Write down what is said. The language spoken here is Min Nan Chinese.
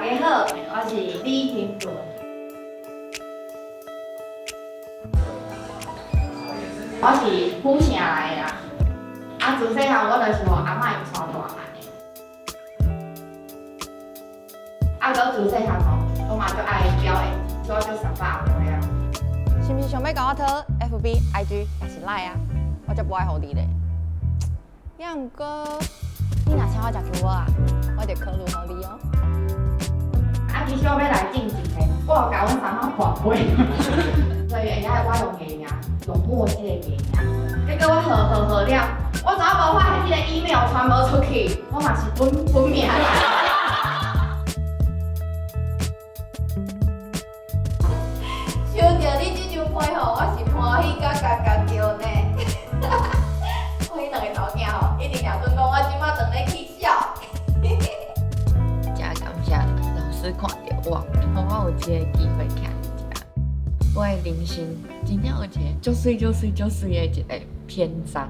家好，我是李婷倫。我是府城來的啦。啊，自細漢我就是予阿嬤�帶大漢的。啊，閣自細漢吼，我嘛足愛表演，所以我足三百歲啊。是毋是想欲共我討 FB、IG 抑是 Line 啊？我才無愛予你咧。抑毋過，你若請我食球啊，我就考慮予你哦。啊，其實我欲來進前咧，我有共阮三媽看過，所以會曉我用藝名，用墨這個藝名。結果我號號號了，我怎無發現這个 email 傳無出去，我嘛是本本名。收著你這張批吼，我是歡喜甲嘎嘎叫呢。我彼兩个查某囝吼，一定掠準講我這馬當咧起痟。真感謝老師看著我，予我有這个機會徛佇遮。我的人生真正有一个足媠、足媠、足媠的一个篇章。